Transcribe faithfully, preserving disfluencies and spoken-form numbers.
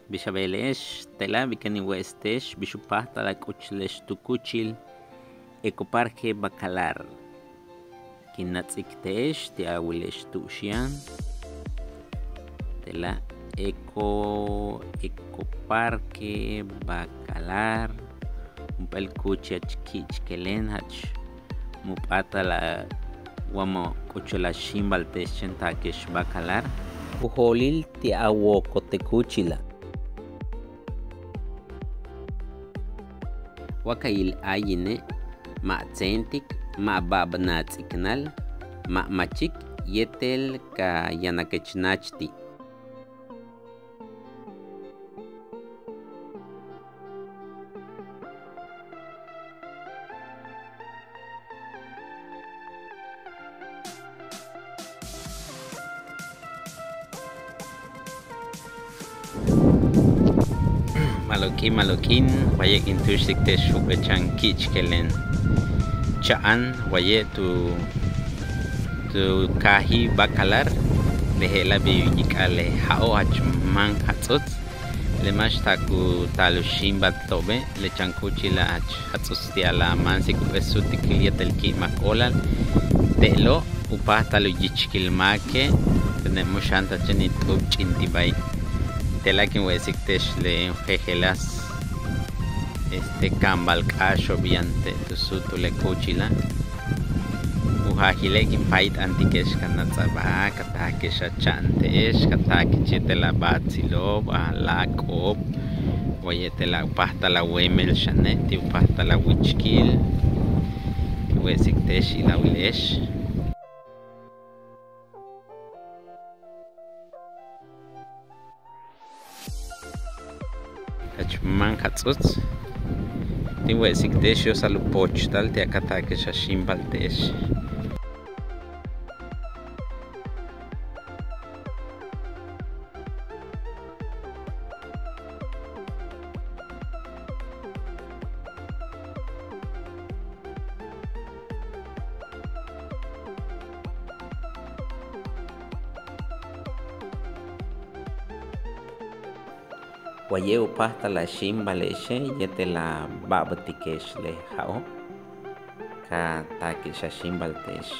Bix a beele'ex te'ela', bika'an in we'es te'ex bix u páajtal a k'uchle'ex tu kúuchil Ecoparque Bacalar. Kin nats'ik te'ex ti' a wile'ex tu'ux yaan te'ela', Eco, Ecoparque Bacalar, jump'éel kúuchil jach ki'ichkelem, jach mu p'áatal a wa ma' k'uchul a xíimbalte'ex chéen taake'ex Bacalar. U joolil ti' a wokol te' kúuchila'. Wa ka yil áayine', ma' tséentik, ma' ba'ab naats'iknal, ma' machik yéetel ka yanakech náach ti'. Ma'lob k'iin, ma'lob k'iin, waye' kin túuxik te'ex jump'éel chan ki'ichkelem cha'an waye' tu, tu kaaji' Bacalar, le je'ela' bey u yik'al le ja'o' jach máan jats'uts. Le máax taak u taal u xíimbalto'obe', le chan kúuchila' jach jats'uts ti'al a máansik jump'éel súutukil yéetel ki'imak óolal. Te'elo' u páajtal u yichkil máake', tene' mu xáantaj chéen in t'uub ch'intibáay. Te'ela' kin we'esik te'ex le u jejeláas este kaambal k'áaxo'ob yaan te' tu súutul le kúuchila'. U jaajile' kin páayt'antike'ex ka náats'abáa, ka taake'ex a cha'ante'ex, ka taakech yéetel a baatsilo'ob, a láak'o'ob, wa yéetel a u páajtal a wéemel xane' ti' u páajtal a wichkil. Kin we'esik te'ex ilawile'ex. Jach máan jats'uts. Tin we'esik te'ex yo'osal u poochtal ti'al ka taake'ex a xíimbalte'ex. Waye' u páajtal a xíimbale'exe' yéetel a ba'abtike'ex le ja'o', ka taake'ex a xíimbalte'ex.